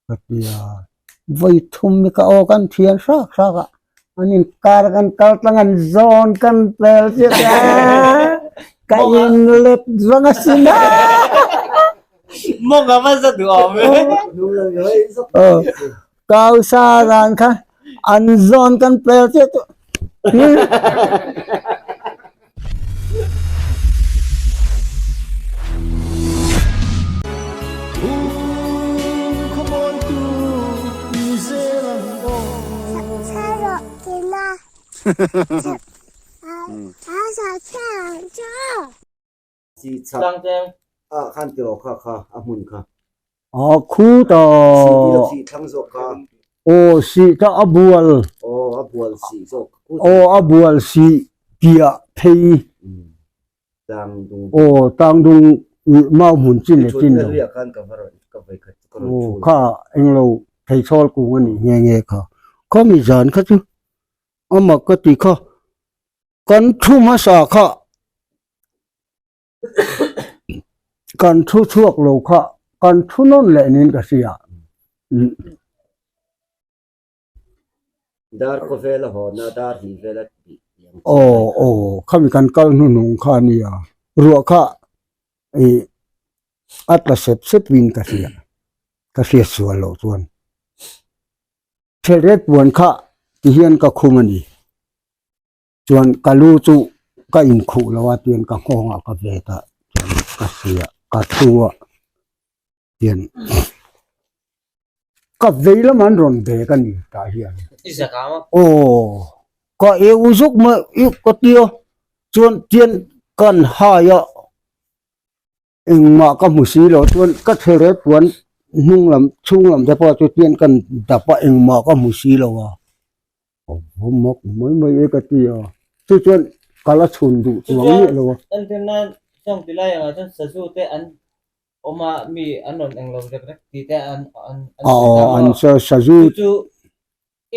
Ka ti a, vawi thum hi ka aw kan thian hrak hrak a, an inkar kan kal tlang an zawn kan pel chiah a, ka inlet rang a sin a. Mawng a va za duh awm e. Aw, kau sa ran kha an zawn kan pel chiah chu. Aw sih ta a bual aw a bual sih piah phei aw tangdung mau hmun chin leh chin lo aw kha englo theichhawl kung a nih nghe nghe kha khawmi zan kha chu a mak ka ti kha kan thu hmasa kha. Kan thu chhuak lo kha kan thu nawn leh niin ka hria. Dar khawvel a hawn a, dar hnih vel a tih ang chi. Aw aw khami kan kal hnuhnung kha a nia, ruah kha ih a tla sep sep in ka hria, ka hriat sual loh chuan. Thelret puan kha ti hian ka khum a ni. Chuan ka lu chu ka inkhuh lo a tian ka nghawngah ka vet a chuan ka hria ka thu a tian ka vei lamah an rawn bek a ni tah hian aw ka eu zuk mai ka tia chuan tian kan hai a. Engmah ka hmu si lo chuan ka thelret puan hnung lam chhung lam te pawh chu tian kan dap a engmah ka hmu si lo a a mak mai mai e ka ti a chu chuan ka la chhun duh chuang miah lo a. Entir nan sawng ti lai angah chuan sazu te an awm a mi an rawn englo rek rek tih te an an an sazu chu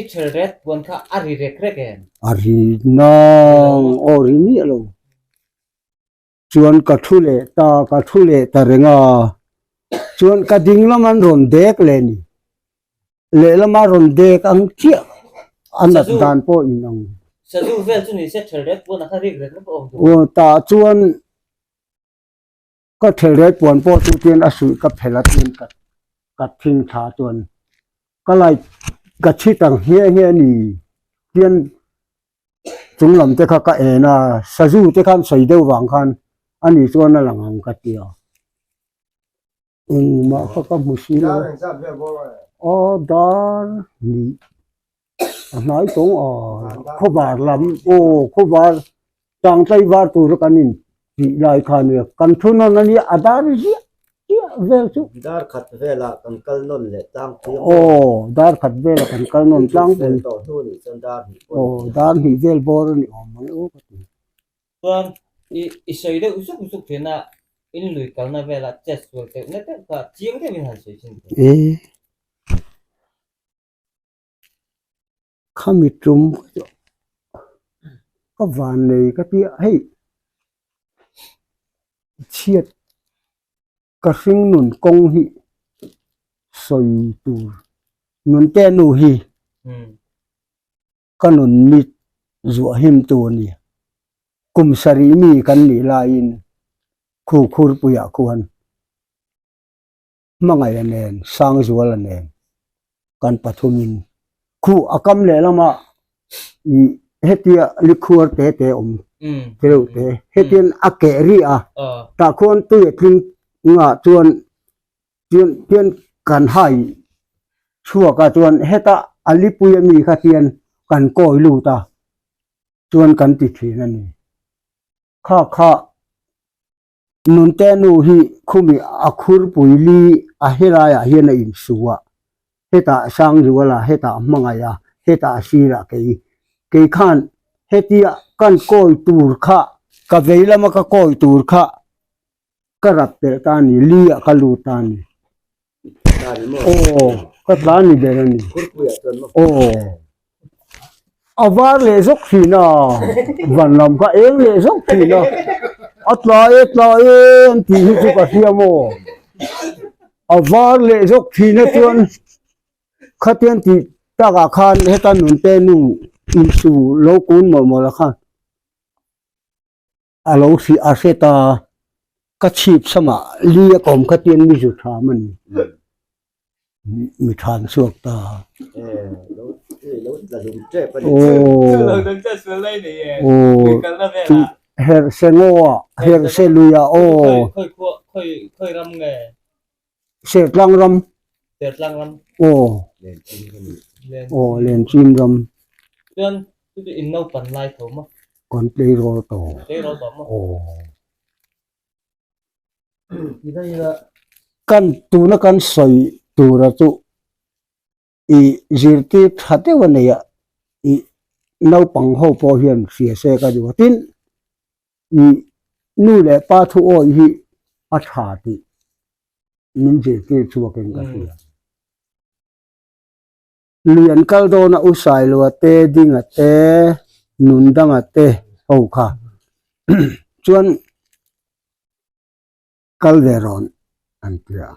i thelret puan kha a ri rek rek em? A ri nang aw ri miah lo. Chuan ka thu leh ta, ka thu leh ta reng a, chuan ka ding lam an rawn dek leh ni, lehlam a rawn dek ang chiah a nat dan pawh in ang. Sazu vel chu ni se thelret puan a kha rik rek rek awm tur. Aw tah chuan ka thelret puan pawh chu tian a suih ka phelh a tian ka ka thing thla chuan ka light ka chhit ang nghe nghe a ni tian Chung lam te kha ka en a, sazu te khan sawi deuh vang khan a ni chuan a lang ang ka ti a. Engmah kha ka hmu si lo. Aw dar ni a hnai tawng a khawvar lam aw khawvar tangtlai var tur kan in tih lai kha nia kan thu nawn a nia a dar ziah chiah vel chu. Dar khat velah kan kal nawn leh tlangpui a. Aw dar khat velah kan kal nawn tlangpui. Tawh hnu nih chuan dar hnih pawh. Aw dar hnih vel bawr a ni awm ang aw ka ti. Chuan i i sawi deuh zuk zuk thin a in lui kalna velah chet sual deuh na deuh kha chiang deuhin han sawi thin teh. E Khami tum ka van nei ka ti a hei chhiat ka hring nun kawng hi sawi tur nun te nu hi ka nun mit zuah him tu a ni kum sarih mi kan nih laiin khu khurpuiah khuan. Hmangaih a nen, Sangzual a nen kan pathumin khuh a kam leh lama ih hetia likhuar te te awm tireuh te hetian a keh rih a tah khuan tui a tling ngah chuan chuan tian kan hai chhuak a chuan heta a lipui ami kha tian kan kawi lut a chuan kan ti thin a ni kha kha. Nunte nu hi khumi a khurpui li a helaiah hian a insu a, hetah Sangzuala, hetah Hmangaih a, hetah Sira kei. Kei khan hetia kan kawi tur kha, ka vei lama ka kawi tur kha ka rap telh ta a ni, li ah ka lut ta a ni. Aw, ka tla ni ber a ni. Aw, a var leh zawk thin a, van lam kha eng leh zawk thin a, a tla e tla e an tih hi chu ka hria maw? A var leh zawk thin a chuan. Khatian tih takah khan heta nunte nu insu lo kun mawlh mawlh a khan a lo hrih a hre ta ka chhip samah li a kawm khatian mi zu tham a ni. Mi than chhuak ta. Aw herhse ngaw ah herhse lui ah aw. Sertlang ram. Sertlang ram. Aw. Aw Lenchim ram. Chuan chuti in naupan lai tho maw? Kan tleirawl tawh. Tleirawl tawh maw? Aw. Kan tuna kan sawi tura chu i zirtir tha deuh a nei a, i naupang ho pawh hian hria se ka duh a, tin i nu leh pa thu awih hi a tha tih min zirtir chhuakin ka hria. Lui an kal dawn a, U Sailua te, Dinga te, Nundanga te ho kha chuan kal ve rawn an ti a,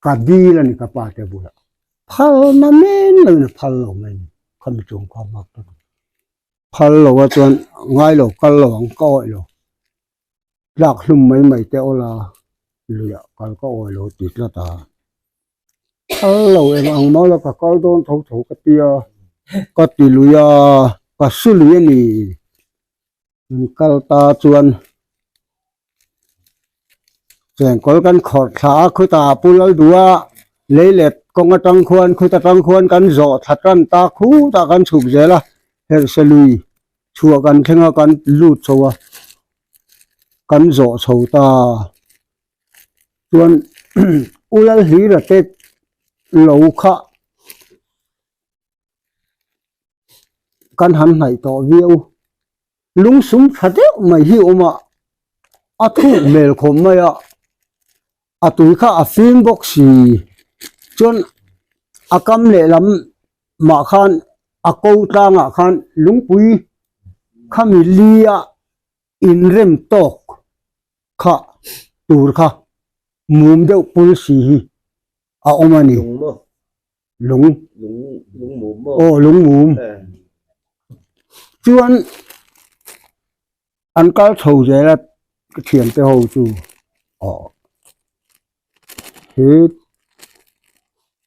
ka dil a ni ka pa te bulah, phal na men lo in a phal lo mai ni, khami chung kha mak ta ni, phal lo a chuan ngai lo kal lo ang ka awih lo, tlak hlum mai mai te aw la luiah kal ka awih lo ti tlat a. Kal lo eng ang maw la ka kal dawn tho tho ka ti a, ka ti lui a, ka su lui a ni. Kan kal ta chuan chengkawl kan khawrh thla a, khutah Pu Laldua leilet kawng atang khuan khut atang khuan kan zawh thla tan ta khutah kan chhuk zel a, herhse lui chhuah kan thleng a kan lut chho a, kan zawh chho ta. Chuan U Lalhlira te lo kha kan han hnaih tawh viau. Lungsum tha deuh mai hi a awm a, a thuk hmel khawp mai a, a tui kha a fim bawk si. Chuan a kam lehlam mah khan a ko tlangah khan lungpui khami li a inrem tawk kha tur kha mum deuh pul si hi a awm a ni. Lung maw? Lung. Lung lung mum maw? Aw lung mum. Chuan an kal chho zel a ka thiante ho chu aw he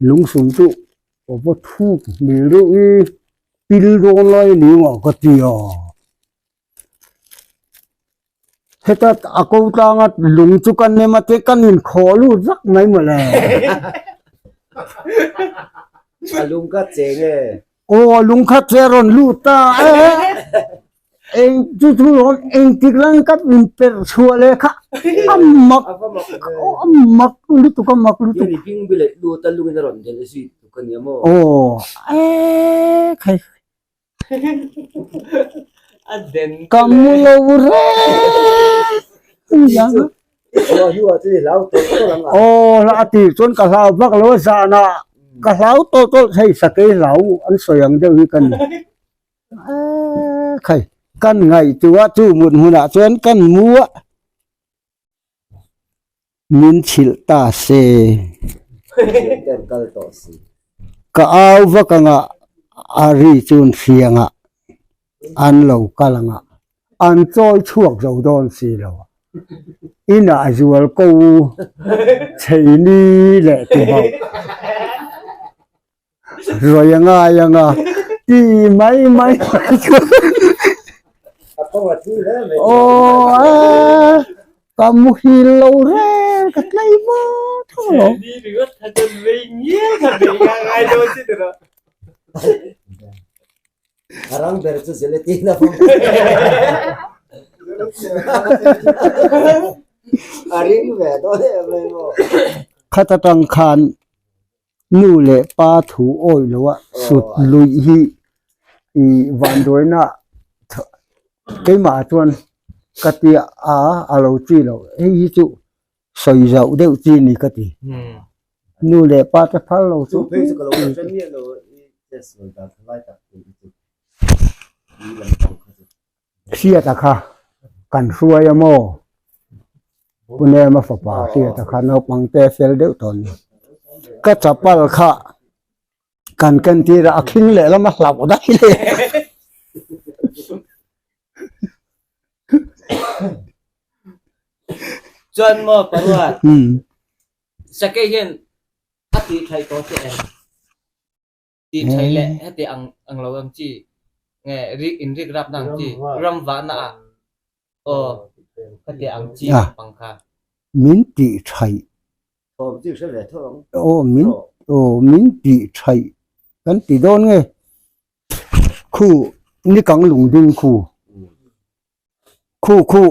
lungsum chu a va thuk hmel deuh i pil dawn lai a ni ang ka ti a. Heta a ko tlanga lung chu kan nem a te kan inkhawh lut vak mai mawle. A lung kha cheng e. Aw a lung kha che rawn lut ta e. Eng chu chu rawn engtik lang ka min perh chhuah leh kha a mak a mak lutuk a mak lutuk. Hian i hming bilet lut a lungin a rawn delh zui tuk a nia maw? Aw e khai. Ka mu lo reng aw a ti chuan ka hlau vak lo a zan ah ka hlau tawlh tawlh thei sakei hlau an sawi ang deuh hi ka ni khai kan ngaihtuah chu mut hmunah chuan kan mu a. Min chhilh ta se. Ka au vak anga a ri chun hriangah an lo kal anga an chawi chhuak zo dawn si lo. Inah zual ko chheini leh tihauh Ruai a ngai anga ti mai mai mai chu aw a ka muhil lo reng ka tlei vak tho lo. Khat atang khan Nu leh pa thu awih lo a sut luih hi i vanduaina keimah chuan ka ti a a lo chi lo hei hi chu sawi zauh deuh chi ni ka ti nu leh pa te phal lo chu Hriata kha kan hruai a maw? Pu Nema fapa Hriata kha naupang te fel deuh tawh a ni. Ka chapal kha Kan ken tir a, a khing leh lama hlauh daih leh. Chuan maw Paruat, Sakei hian a tih thaih tawh che em? Tih thaih leh heti ang ang lo ang chi nge rik in rik rapna ang chi ram vahna ah aw khati ang chi lampang kha. Min tih thaih. Thawm chi hre ve tho ang. Aw min aw min tih thaih kan ti dawn nge khu nikang lungding khu khu khu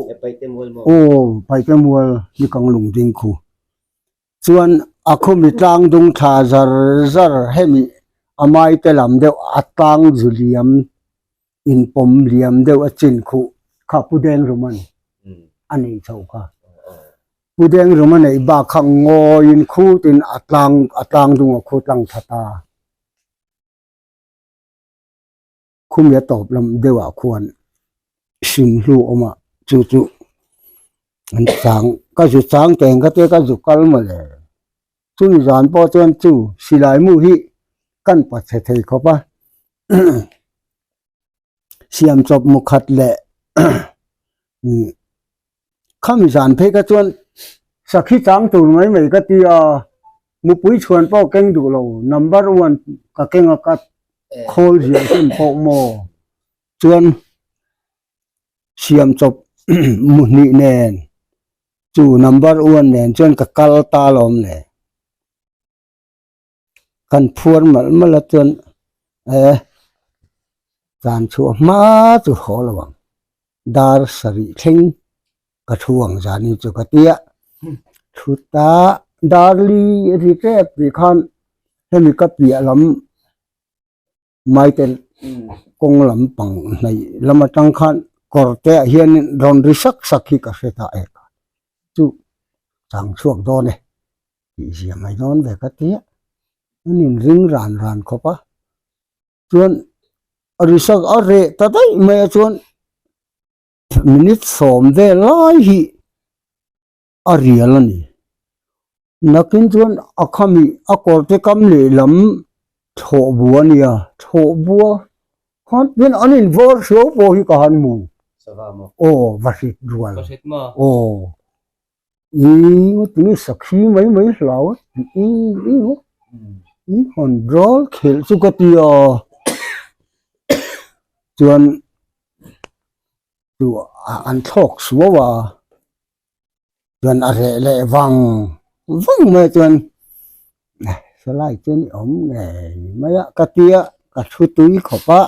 aw paite mual nikang lungding khu. Chuan a khawmi tlang dung thla zar zar hemi a maite lam deuh a tlang zu liam inpawm liam deuh a chin khuh kha Pu Dengruman a nei chho kha. Pu Dengrum a neih bak kha ngawiin khutin a tlang a tlang dung a khu tlang tha ta. Khumi a tawp lam deuhah khuan Simhlu awm a, chu chu an chang ka zu chang teng kha te ka zu kal mawle. Chumi zan pawh chuan chu silai mu hi kan pa chhe thei khawp a, siam chawp mu khat leh Khami zan phei kha chuan sakhi chang tur mai mai ka ti a, mupui chhuan pawh keng duh lo, number one ka keng a ka khawl ziah hrim pawh maw chuan siam chawp muhnih nen chu number one nen chuan ka kal ta lawm le. Kan phuar malh malh a chuan eh tlan chhuah hma chu haw lo ang dar sarih thleng ka thu ang zan in chu ka ti a thuta dar li a ri tep tih khan hemi ka piah lam Maite kawng lampang hnaih lam atang khan kawr te ah hianin rawn ri sak sak hi ka hre ta ek a, chu chang chhuak dawn e tih zia mai dawn ve ka ti a, an inring ran ran khawp a, chuan a ri sak a reh ta daih mai a chuan minute sawm vel lai hi a rial a ni. Nakin chuan a khami a kawrte kam lehlam thlawh bua a nia, thlawh bua khan tin an invawr hriau pawh hi ka han hmu. Aw va hrit rual. Aw ih tinge sakhi mai mai hlau a ih ih ih han ral khelh chu ka ti a chuan chu an thlawk suau a. Chuan a reh leh vang vang mai a chuan sawlai chuan i awm ngei mai a ka ti a ka thu tui khawp a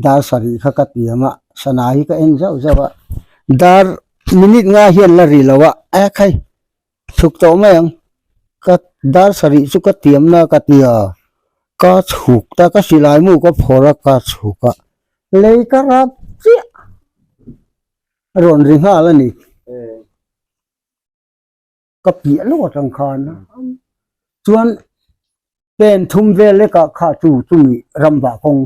dar sarih kha ka tiam a sana hi ka en zauh zauh a dar minute nga hian la ri lo a e khai chhuk tawh mai ang ka dar sarih chu ka tiam na ka ti a ka chhuk ta ka silai mu ka phawrh a ka chhuk a lei ka rap chiah a rawn ri nghal a ni ka piah lawk atang khan chuan pen thum vel lekah kha chu chumi ram vah kawng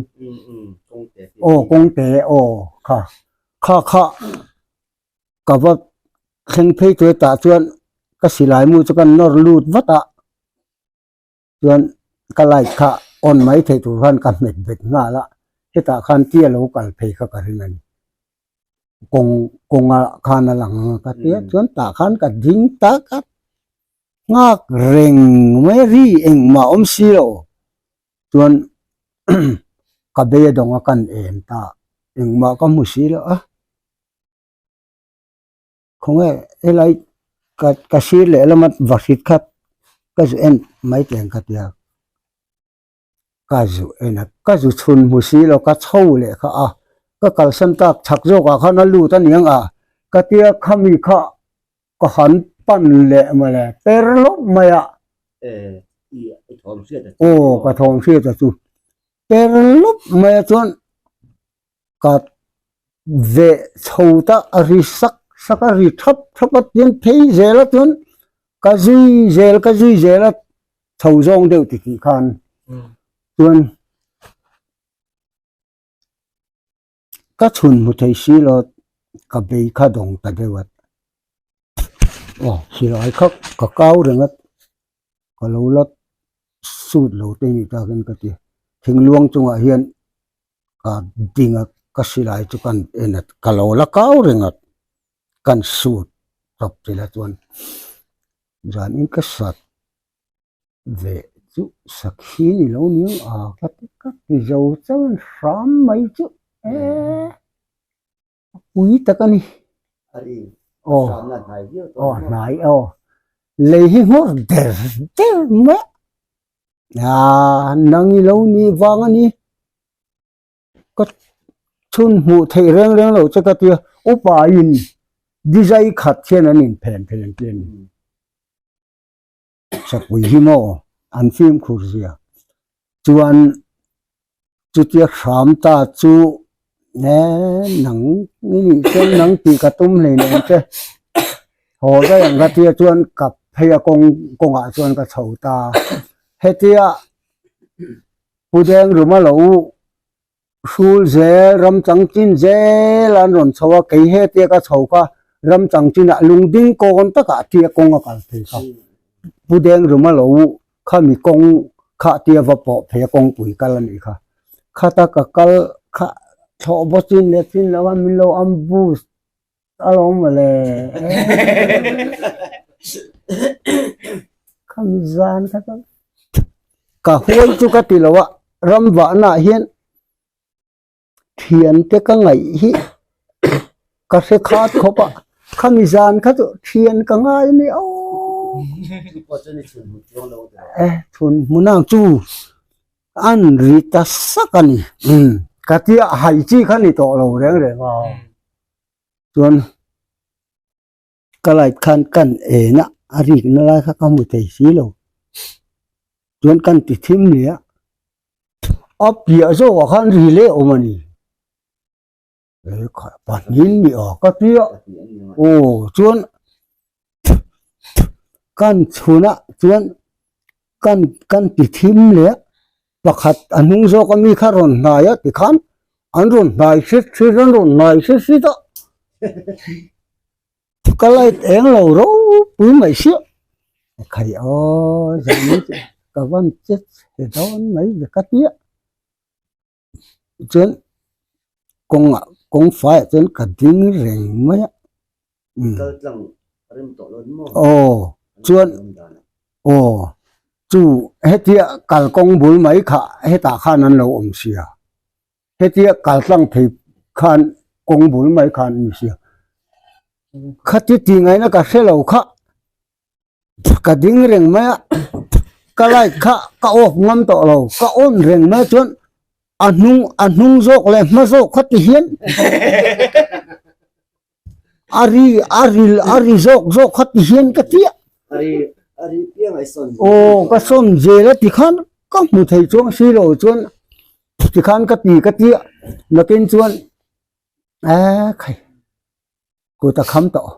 aw kawng te aw kha kha kha. Ka va thleng phei chu hetah chuan ka silai mu chu ka nawr lut vat a, chuan ka light kha on mai theih tur khan ka hmet bet nghal a, hetah khan tia lo kal phei kha ka ring a ni. Kawng kawnga khan a lang ang a ka ti a, chuan tah khan ka ding tak a, nghak reng mai a ri engmah awm si lo, chuan ka bei a dawng a kan en ta, engmah ka hmu si lo a. Khawnge helai ka ka sir leh lama va hrit kha ka zu en mai teng ka tia ka zu en a ka zu chhun hmu si lo ka chho leh kha a ka kalsan tak chhak zawk ah khan a lut a niang a ka tia khami kha ka han pan leh mawle per lawp mai a aw ka thawm hriat a chu per lawp mai a chuan. Ka veh chho ta a ri sak sak a ri thap thap a tin phei zel a chuan ka zui zel ka zui zel a chho zawng deuh ti tih khan chuan ka chhun hmu thei si lo ka bei kha dawng ta deuh a aw silai kha ka kau reng a ka lo la. sut lo te ni takin ka ti. Thingluang chungah hian ka ding a, ka silai chu kan en a, ka lo la kau reng a, kan sut tawp chila chuan zanin ka sat ve chu sakhi ni lo niang a ka ti ka ti zo chuan hram mai chu e a pui tak a ni. Aw aw hnai aw lei hi nghawr der der mai a aa nang i lo ni vang a ni ka chhun hmuh theih reng reng lo che ka tia upa in dizai khat hian an inphen thei ang tih a ni. Sakpui hi maw an fimkhur zia chuan chutia hram ta chu e nang i nih chuan nang tih ka tum hlei nen che haw daih ang ka tia chuan ka phei a kawng kawngah chuan ka chho ta hetia Pu Dengruma lo Hrul zel, ram chang chin zel an rawn chho a, kei hetia ka chho kha ram chang chinah lungding kawn takah tia kawng a kal phei kha. Pu Dengruma lo khami kawng kha tia va pawh phei a kawngpui kal a nih kha. Khata ka kal kha thlawh baw chin leh chin lo a min lo ambush a lo mawle. Khami zan kha chuan ka huai chu ka ti lo a, ram vahna ah hian thian te ka ngaih hi ka hre khat khawp a, khami zan kha chu thian ka ngai a ni aw. E chhun hmun ang chu an ri ta sak a ni, ka tia hai chi kha ni tawh lo reng reng a. Chuan ka light khan kan en a, a rik na lai kha ka hmu thei si lo. Chuan kan ti thim leh a, a piah zawkah khan ri leh awm a ni. Pahnih ni a ka ti a, aw chuan kan chhun a chuan kan kan ti thim leh a, pakhat a hnung zawk ami kha rawn hnai a tikhan an rawn hnai hret hret an rawn hnai hret hret a ka light eng lo ropui mai sia khai aw zan ka van che chhe dawn mai ve ka tia chuan kawngah kawng faiah chuan ka ding reng mai a aw chuan aw chu hetia kalkawng bul mai kha hetah khan an lo awm sia hetia kal tlang phei khan kawng bul mai khan an ni sia khati tih ngaihna ka hre lo kha. Ka ding reng mai a, ka light kha ka off ngam tawh lo, ka on reng mai chuan a hnung a hnung zawk leh hma zawk kha ti hian a ri a ri a ri zawk zawk kha ti hian ka ti a. Aw ka sawn zel a ti khan ka hmu thei chuang si lo chuan tikhan ka ti ka ti a, nakin chuan eh khai kut a kham tawh.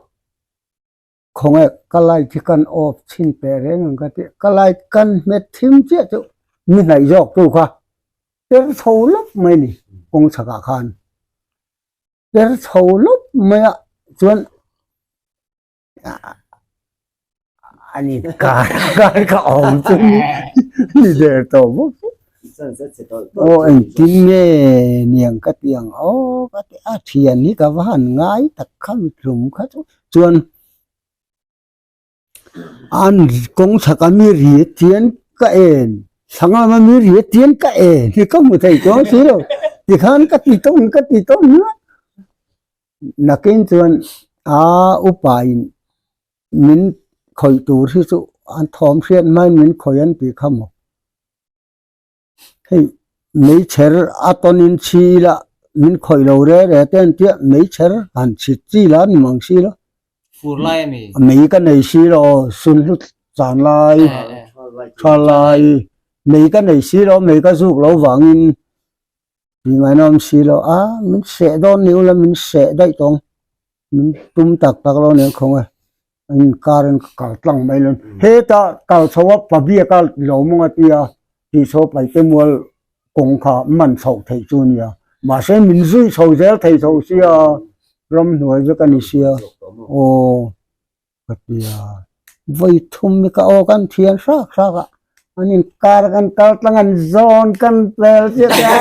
Khawnge ka light hi kan off chhin teh reng ang ka ti, ka light kan hmet thim chiah chu mi hnaih zawk tu kha per chho lawp mai a ni kawng chhakah khan per chho lawp mai a chuan a ni kar kar ka awm chu ni der tawh bawk si. Aw engtin nge niang ka ti ang aw ka ti a thian hi ka va han ngai tak kha mitlum kha chu chuan an kawng chhak a mi ri chian ka en thlang lama mi ri chian ka en hi ka hmu thei chuang si lo tikhan ka ti tawn ka ti tawn hlauh nakin chuan a upa in min khawih tur hi chu an thawm hriat hmain min khawih an tih kha maw. Hei meichher a tawnin chhi ila min khawih lo re re te an tia meichher han chhit chi la ni mang si lo. Fur lai a mi? Mei ka nei si lo sunhlu chan lai tha lai mei ka nei si lo mei ka zuk lo vangin tih ngaihna awm si lo a min seh dawn ni ula min seh daih tawng min tum tak tak lo nen khawng e. Inkar in ka kal tlang mai lo. Heta kal chho a Pabiaka lo mawng a tia tih chho Paite mual kawng kha man chhoh theih chu a nia. Mahse min zui chho zel thei tho sia ramhnuai vek a ni sia aw ka tia. Vawi thum hi ka aw kan thian hrak hrak a. An inkar kan kal tlang an zawn kan pel chiah te a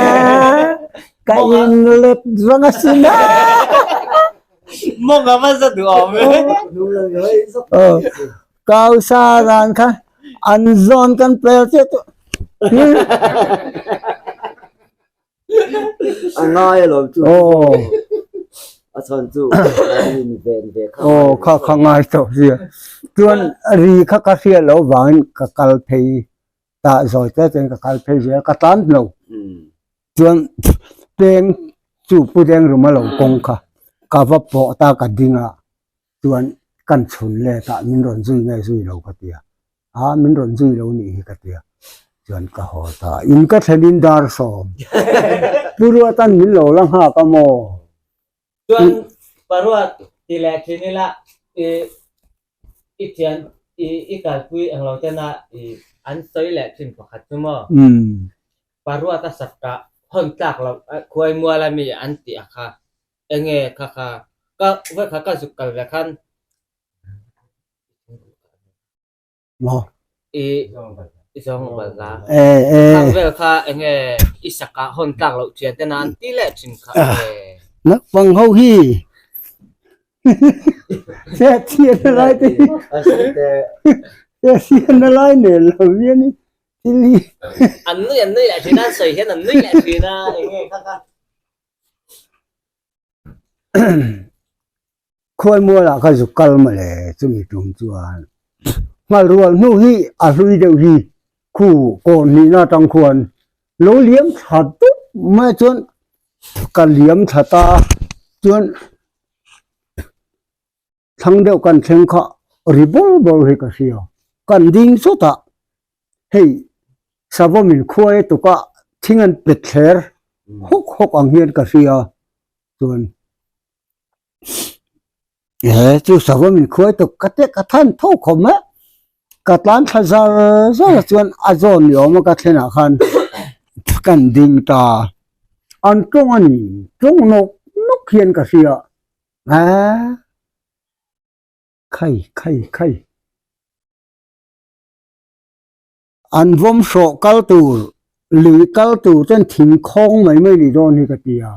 ka inlet zawng a sin a. Mawng a va za duh awm e. Kau sa dan kha an zawn kan pel chiah chu. A ngai alawm chu. A chhan chu an in ven ve kha. Aw kha kha ngai tawh sia. Chuan ri kha ka hriat loh vangin ka kal phei ta zawi te chuan ka kal phei zel ka tan lo. Chuan peng chu Pu Dengruma lo kawng kha ka va pawh ta ka ding a chuan kan chhun let ah min rawn zui nge zui lo ka ti a. A min rawn zui lo nih hi ka ti a, chuan ka haw ta. In ka thlenin dar sawm. Pu Ruatan min lo la nghak a maw? Chuan Pa Ruat ti leh thin ila i i thian i i kalpui eng lo tena i an sawi leh thin pakhat chu maw? Pa Ruata sakah hawn tlak loh khuai mual a mi an tih a kha enge kha kha ka vawikhat ka zuk kal ve khan Maw? I i zawng bal la. Eh eh. Khang vel kha enge i saka hawn tlak loh thian te nan ti leh thin kha enge. Naupang ho hi se thian na lai te hi se thian na lai nen lo hian in thil hi. An nui an nui leh thin a, an sawi hian an nui leh thin a enge kha kha. Khuaimualah ka zuk kal mawle chumi tum chuan nghal rual hnu hi a hlui deuh hi khu kawn hnihna atang khuan lo liam thla dup mai chuan ka liam thla ta chuan thlang deuh kan thleng kha ri bawr bawr hi ka hria kan ding chawtah hei savawmin khuai tuka thing an pet thler hawk hawk ang hian ka hria chuan. He chu sava min khuai tuk ka te ka than tho khawm e ka tlan thla zar zar a chuan a zawn ni awm a ka thlen ah khan kan ding ta an tawng a ni tawng nawk nawk hian ka hria eee khai khai khai. An vawm hrawh kal tur, lui kal tur ten thing khawng mai mai ni dawn hi ka ti a.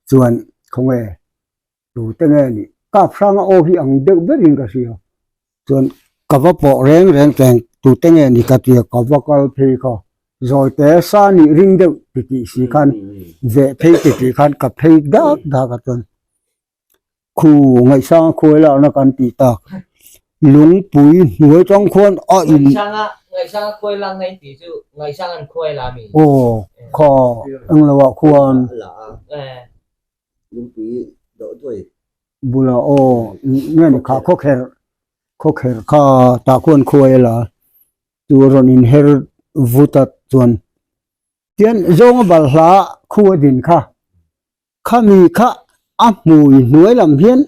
Chuan khawnge tu te nge nih kap hranga aw hi ang deuh berin ka hria. Chuan ka va pawh reng reng teng tu te nge nih ka ti a, ka va kal phei kha. Zawi te sa nih ring deuh ti tih si khan veh phei ti tih khan ka phei dak dak a chuan Khu ngaihsanga khuai lakna kan tih tak lungpui hnuai tang khuan a in Ngaihsanga ngaihsanga khuai lakna in tih chu ngaihsang an khuai la mi? Aw kha englo ah khuan Lungpui dawh duai. Bulah aw nge ni kha khawkherh khawkherh kha tah khuan khuai a la chu a rawn inher vut a chuan tian zawnga balhla khu a din kha. Khami kha a hmui hnuai lam hian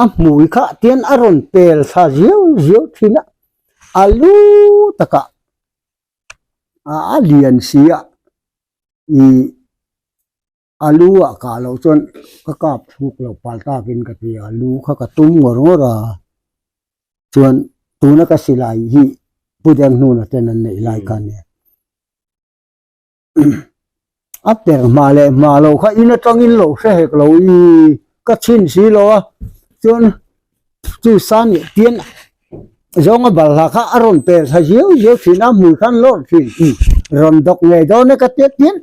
a hmui kha tian a rawn pel thla ziau ziau thin a, a lu takah a lian si a, ih a lu ah kah loh chuan ka kap thluk loh pal takin ka ti a, lu kha ka tum ngawr ngawr a, chuan tuna ka silai hi Pu Denghnuna ten an neih lai kha a nia. A per hma leh hma lo kha in atangin lo hre hek lo i ka chhin si lo a chuan chu san leh pian zawnga balhla kha a rawn per thla ziau ziau thin a hmui khan lawr thin rawn dawk ngei dawn e ka tia pian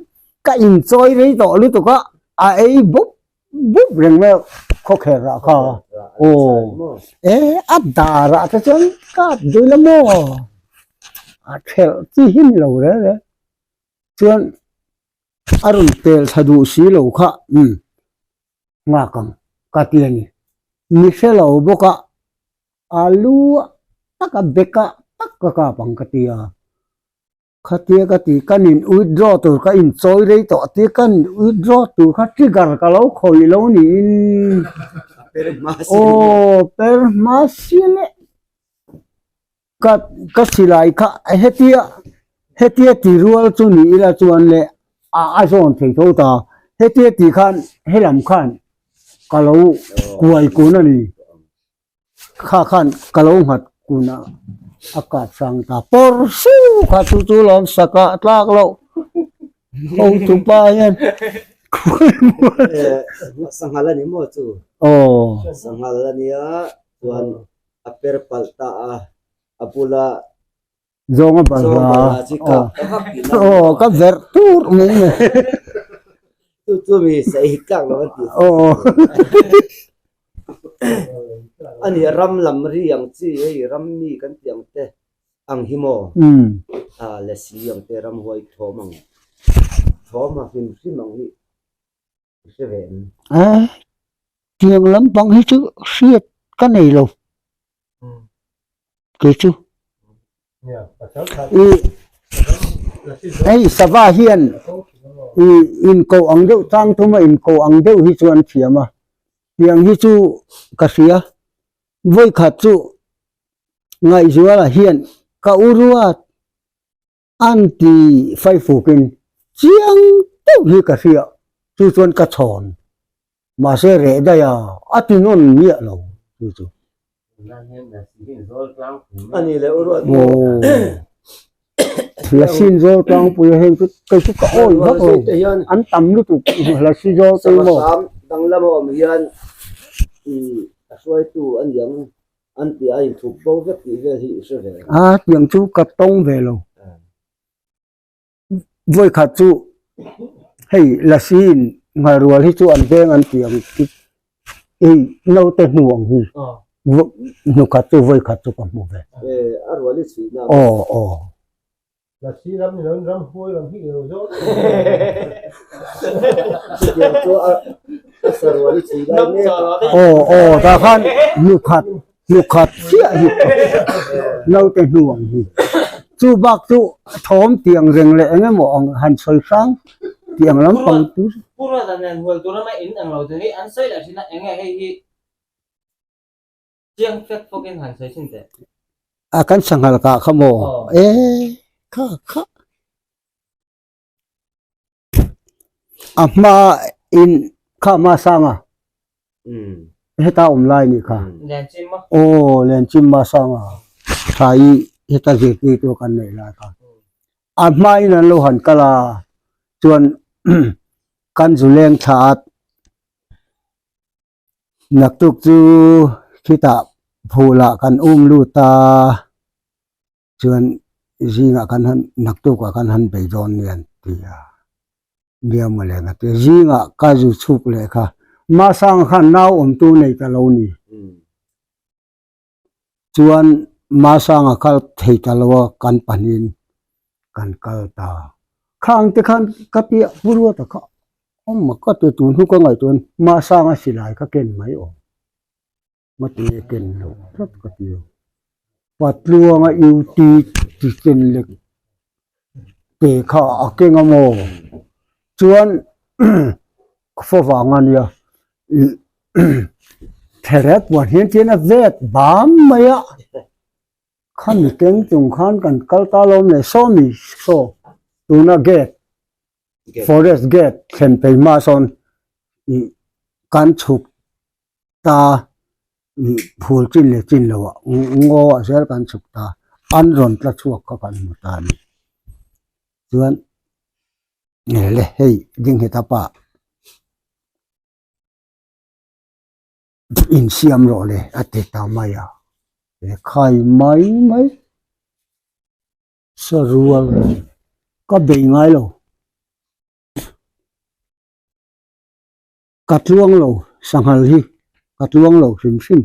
ka inchawi rei tawh lutuk a a ei bup bup reng mai a khawkher ah kha aw e a dar ah te chuan kap dui la maw a thelh chi hi ni lo reng reng. Chuan a rawn pel thla duh si lo kha umm nghak ang ka ti a ni. Mi hre lo bawk a, a lu tak a bek ah tak ka kap ang ka ti a. Khatia ka ti kan in withdraw tur ka inchawi rei tawh tia kan in withdraw tur kha trigger ka lo khawih lo niin aw per hma si leh. Ka ka silai kha hetia hetia ti rual chu ni ila chuan le a a zawn thei tho ta hetia ti khan helam khan ka lo kuai kun a ni kha khan ka lo nghat kun a. A kap sang ta pawr su kha chu chu lawm saka a tlak loh hotu pa hian Sanghal a ni maw chu? Aw. Sanghal a nia chuan a per palh ta a, a bula Zawnga balhla aw ka verh tur mai mai. Chu chu mi saih tlak lo an tih. Aw. Ani ram lam ri ang chi hei ram mi kan tih ang te ang hi maw? A lasi ang te ramhuai thawm ang thawm a hlim hlim ang hi i hre ve em? A tiang lampang hi chu hriat ka nei lo. Kei chu i hei sava hian i inkoh ang deuh tang thuma inkoh ang deuh hi chu an thiam a tiang hi chu ka hria vawikhat chu Ngaihzuala hian ka u ruat an ti faifukin chiang deuh hi ka hria chu chuan ka chhawn mahse reh daih a a ti nawn miah lo chu chu. Lasi zawl tlangpui a heng chu kei chu ka awi vak lo an tam lutuk lasi zawl te maw. Danglam a awm hian a hruaitu a niang An tih a inthup bo vek tih vel hi i hre ve. A tiang chu ka tawng ve lo. Vawikhat chu hei Lasi in nghalrual hi chu an veng an tih ang chu hei naute hnu ang hi hnukhat chu vawikhat chu ka hmu ve. A rual i chhuih na. Aw aw. Lasi ram ni loin ram huai ram hi i lo zawk. Chutiang chu a sarual i chhui lai mek a. Aw aw tah khan nukhat nukhat chiah hi naute hnu ang hi. Chu bak chu thawm tiang reng leh eng emaw ang han sawi hrang tiang lampang tur. Pu Ruata nen hual tur lama in ang lo te hi an sawi leh thin a eng nge hei hi. Chiang fek fawkin han sawi thin teh. A kan sanghal kah kha maw? E kha kha. A hma in kha ma sanga. Heta awm lai ni kha. Lianchim ma. Aw Lianchim ma sanga. Tha i heta zirtir tur kan nei lai kha. A hma in an lo han kal a chuan kan zu leng thla a Naktuk chu khitah phulah kan um lut a, chuan zingah kan han naktukah kan han bei dawn nia an ti a, nia mawle ka ti a, zingah ka zu chhuk leh kha Masanga khan nau awmtu nei ta lo ni. Chuan Masanga kal thei ta lo a kan pahnihin kan kal ta. Khang te khan ka piah pu ruat a kha awm a ka ti tun hnu ka ngaihtuah in Masanga silai kha ken mai awm. Ngati nge ken loh tlat ka ti a. Patluanga UT ti ken lek te kha a keng a maw? Chuan khaw vang a nia Theret puan hian chian a vet bam mai a, khami keng chung khan kan kal ta lo mai sawmi saw tuna gate forest gate thlen phei hma sawn ih kan chhuk ta ih phul chin leh chin lo ah ngaw ah zel kan chhuk ta an rawn tla chhuak kha kan hmu ta a ni chuan le hei ding heta pa. Insiam rawh le a ti ta mai a, he khai mai mai sarual ka bei ngai lo, ka tluang lo sanghal hi ka tluang lo hrim hrim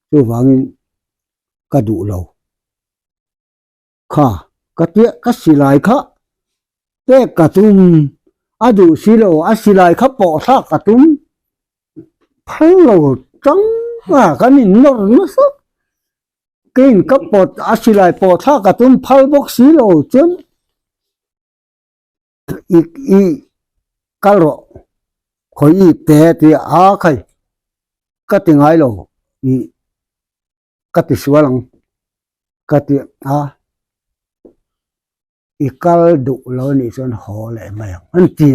chuvangin ka duh lo. Kha, ka tia ka silai kha pek ka tum, a duh si lo, a silai kha pawh thlak ka tum phal lo tang a, kan in nawr nasa, keiin ka pawt a silai pawh thlak ka tum phal bawk si lo chuan i i kal rawh khawi i pe tih a khai ka ti ngai lo i. Ka ti sual ang ka ti a, i kal duh lo anih chuan haw leh mai ang an ti.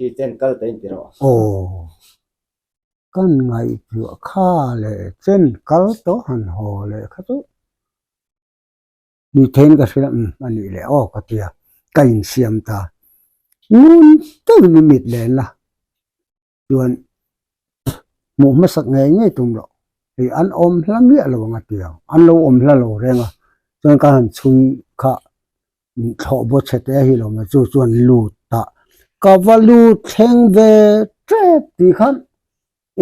Khi chen kal ta in ti rawh. Aw. Kan ngaihtuah kha leh chen kal tawh han haw leh kha chu ni theiin ka hria umm a nih leh aw ka tia ka insiam ta ngun deuhin i mit len la chuan hmuh hmasak ngei ngei tum loh hei an awm hla miah lo ang a ti ang an lo awm hla lo reng a chuan ka han chhui kha thlawh baw chhe te hi lo mai chu chuan lut ta ka va lut thleng ve tep tih khan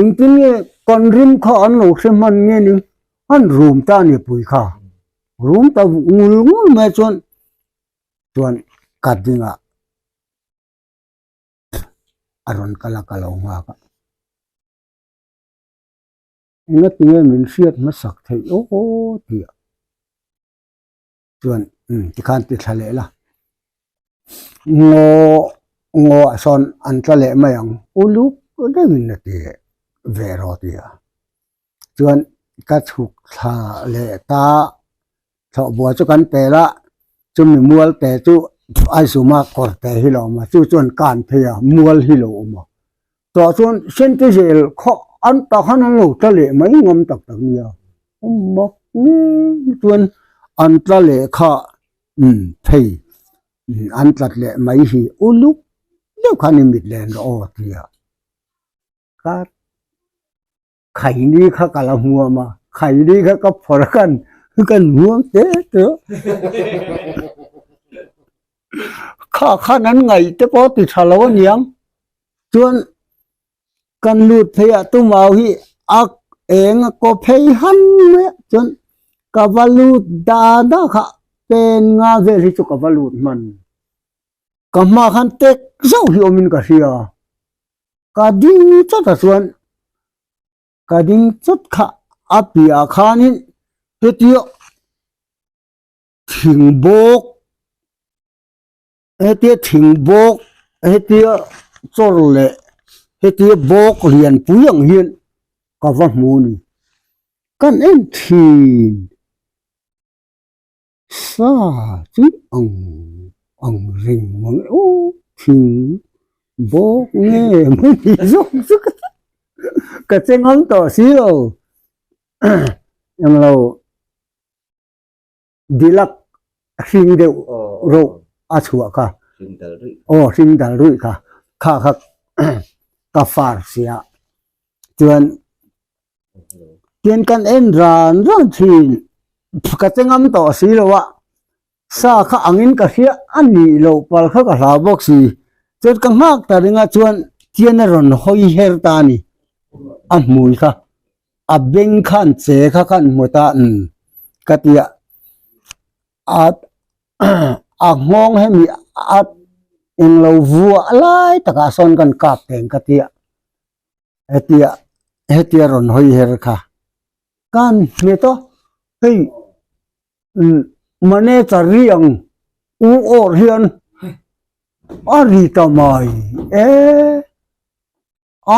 engtin nge kan rim kha an lo hre hman nge ni an rum ta a ni pui kha rum ta ngul ngul mai chuan chuan ka dingah a rawn kal a ka lo nghak a engatinge min hriat hmasak theih aw tih a. Chuan umm tikhan ti thla leh la ngaw ngaw ah sawn an tla leh mai ang uluk deuhin a ti ve rawh a ti a chuan ka chhuk thla leh ta thlawhbua chu kan pel a chumi mual te chu Aizuma kawr te hi lo awm a chu chuan kan phei a mual hi lo awm a tah chuan sente zel khaw an tah khan an lo tla leh mai ngam tak tak nia mak nge chuan an tla leh kha umm phei an tlat leh mai hi uluk deuh khan i mit len rawh aw tia ka Khaini kha ka la hmuam a, khaini kha ka phawrh a kan kan hmuam te te a. Kha khan an ngaih te pawh ti tha lo aniang. Chuan kan lut phei ah tumau hi a eng a kaw phei han mai a, chuan ka va lut da da kha pen nga vel hi chu ka va lut hman. Ka hma khan tek zauh hi awmin ka hria. Ka ding chawt a chuan ka ding chawt kha a piah khanin hetia thing bawk hetia thing bawk hetia chawr leh hetia bawk lian pui ang hian ka va hmu a ni kan en thin. Sa chu ang ang reng mang e aw thing bawk nge mai ni zawk chu ka ka che ngam tawh si lo englo dilak hring deuh rawh a chhuah kha aw hring dal ruih kha kha kha ka far sia chuan Tian kan en ran ran thin ka che ngam tawh si lo a, sa kha angin ka hria a nih loh pal kha ka hlau bawk si, chuan ka nghak ta ring a chuan tian a rawn hawi her ta a ni, a hmui kha a beng khan che kha khan hmu ta umm ka ti a, a a nghawng hemi a englo vuah lai takah sawn kan kap teng ka ti a. Hetia hetia rawn hawi her kha kan hmet a hei umm manager ri ang u awr hian a ri ta mai e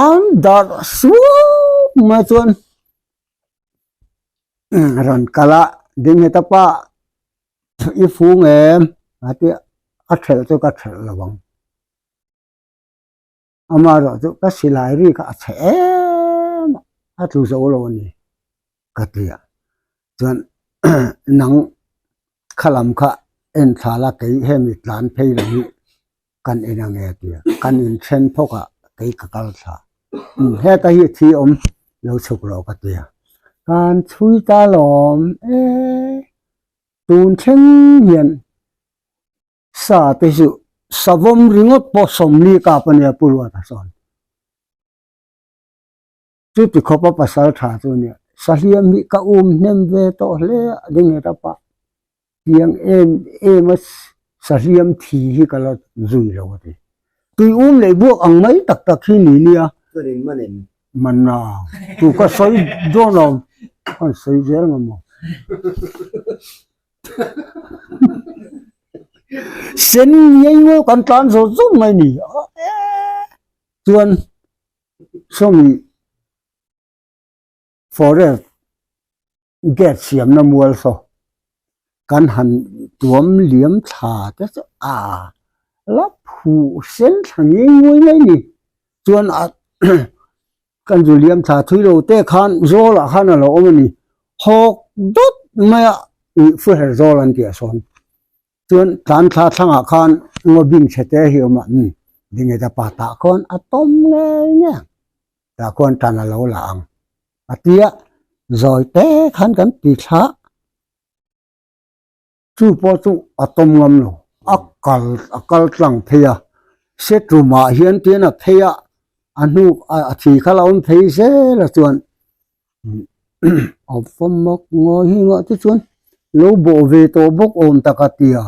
an darh suau mai chuan rawn kal a ding heta pa i fung em a tia a thelh chu ka thelh lo ang. Amaherawh chu ka silai ri kha a chhe em a, a tlu zo lo a ni ka ti a. Chuan nang kha lam kha en thla la kei hemi tlan phei lo hi kan en ang e a ti a. Kan inthen phawk a kei ka kal thla. Heta hi thi awm lo chhuk rawh ka ti a. Kan chhui ta lawm e, tun thleng hian Sa te chu savawm ringawt pawh 40 kap a nia Pu Ruata chuan. Chuti khawpa pasal tha chu a nia. Sahliam hi ka um hnem ve tawh hle a ding het a pah. Tiang em em a sahliam thi hi ka la zui lo a ti. Tui um leh buak ang mai tak tak hi ni nia. Chuan in man em? Man a, tu ka sawi dawn lo, ka sawi zel ngam maw. Sen ngei ngaw kan tlan zawt zawt mai ni chuan sawmi forest gate siamna mual saw kan han tuam liam thla te chu a la phuh sen thla ngei ngawi mai ni chuan a. Kan zu liam thla thui lo te khan zawl ah khan a lo awm a ni. Hawk dawt mai a ih fuher zawl an tih a sawn. Chuan tlan thla thlangah khan ngaw bing chhe te hi a awm a, umm Dingeta pa tah khawn a tawm ngei ngei ang. Tah khuan tan a lo la ang a ti a, zawi te khan kan ti thla. Chu pawh chu a tawm ngam lo, a kal a kal tlang phei a, setrumah hian tian a phei a, a hnu a thi kha la awm phei zel a chuan a va mak ngawi hi ngah te chuan lo bawh ve tawh bawk awm tak a ti a,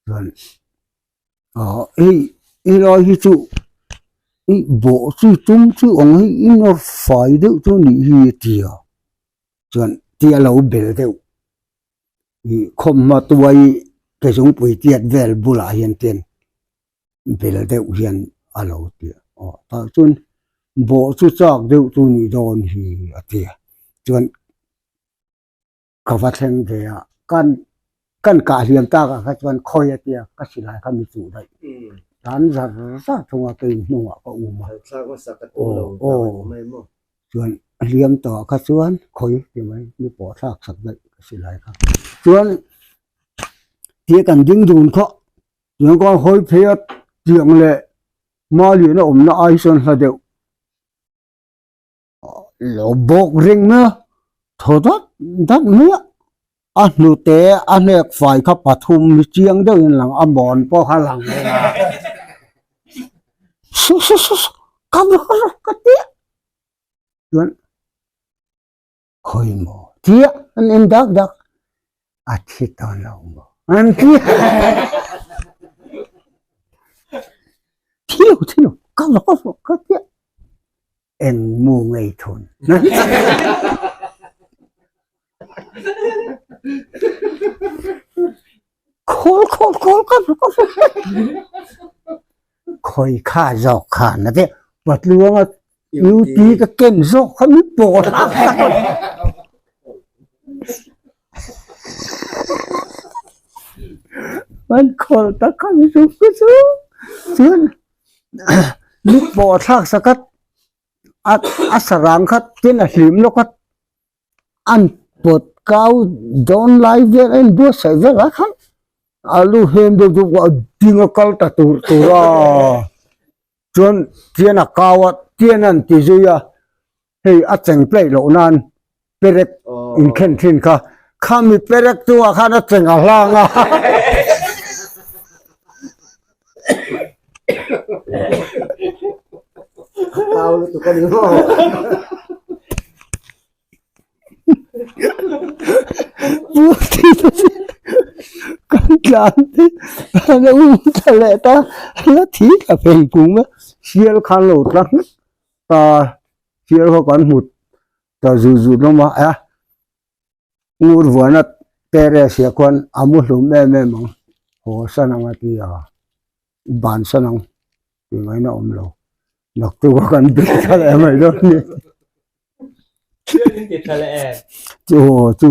chuan ah hei helai hi chu ih bawh chu tum chu ang hi i nawr fai deuh chu a nih hi a ti a, chuan tia lo bel deuh. Ih khawmhma tuai ke zungpui tiat vel bulah hian ten bel deuh hian a lo ti a aw tah chuan bawh chu chak deuh chu nih dawn hi a ti a chuan ka va thleng ve a kan kan kah hliam tak ah kha chuan khawi a tia ka silai kha mi chuh daih tan zar zar thung a kei hnungah ka um a aw aw. Chuan a hliam tawh ah kha chuan khawi ti mai mi pawh thlak sak daih ka si lai kha. Chuan tia kan ding dun kha chuan ka hawi phei a tiang leh Malian a awmna ai chuan hla deuh lo bawk reng mai a thaw dat dat mai a a hnute a hnek fai kha pathum hi chiang deuhin a lang a mawn pawh kha a lang reng a su su su su ka ka ti a chuan khawi maw tia an en dak dak a thi ta lo maw an ti thi lo thi lo ka lo ka lo ka ti a eng mu ngei thun Khawl khawl khawl ka khawi kha zawk khan a ti patluanga UT ka ken zawk kha min pawh thlak tak a an khawl tak kha mi chu chu chuan mi pawh thlak sak a a sarang kha tin a hlim lawk a. An pawt kau dawn lai vel a inbuatsaih vel ah khan a lu hem deuh deuh a ding a kal ta tur tur a chuan tian a kau a tian an ti zui a hei a cheng pleih loh nan perek inkhen thin kha khami perek chungah khan a cheng a hlang a. Kau lutuk a ni maw? Kan tlan te an um ta leh ta la thi ta phei kung a sial khan lo tla hmek ta sial kha kan hmu ta zut zut hlawm a a ngur vuana terrace ah khuan a mu hlum em em ang haw san ang a ti a ban san ang tih ngaihna a awm lo naktuk a kan be tha leh mai dawn a ni chu chu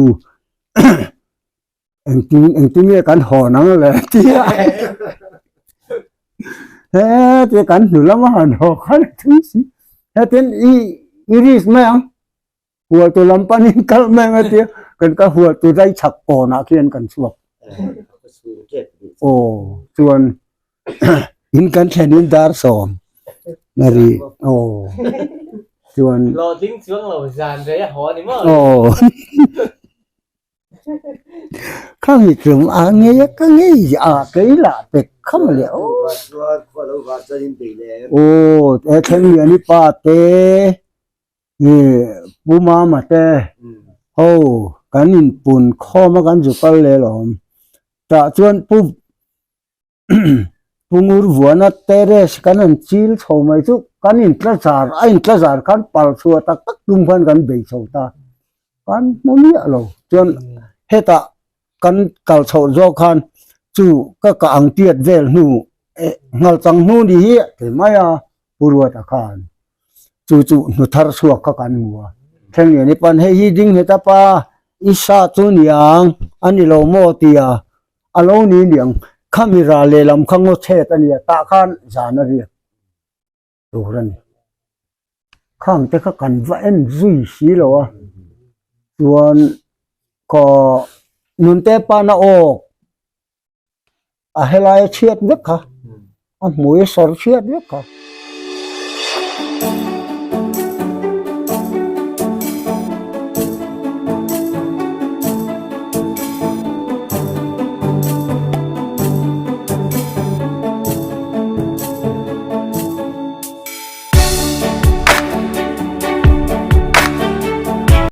engtin engtin nge kan hawn ang le tia he tia kan hnu lama han haw khan a thui si hetin i i risk mai ang. Hualtu lam panin kal mai ang a tia, kan ka hualtu zai chhak kawnah khian kan chhuak. Aw, chuan in kan thlenin dar sawm na ri, aw, chuan. Hlawhtling chuang lo zan rei a haw a ni maw? Aw, khami tlum a ngei a ka ngei a kei lah pek kham leh aw. Aw, he thleng lian i pa te. Pu Mama te ho kan inpun khawm a kan zu kal leh alawm. Tah chuan Pu Pu Ngurvuana terrace kan han chil chho mai chu kan intla zar a intla zar khan pal chhuah tak tak tum khan kan bei chho ta. Kan hmu miah lo. Chuan hetah kan kal chhoh zawk khan chu ka kah ang tiat vel hnu eh nghal chang hnu ni hi a ti mai a Pu Ruata khan chu chu hnu thar chhuak kha kan hmu a thleng lian i pan hei hi ding nghet a pa i sa chu niang a ni lo maw tia a lo ni niang khami ral lehlam kha ngaw chhet a nia tah khan zan a riak tur a ni. Khang te kha kan va en zui si lo a, chuan ka nunte pana awk a helai a chhiat vek kha, a hmui a sawr chhiat vek kha.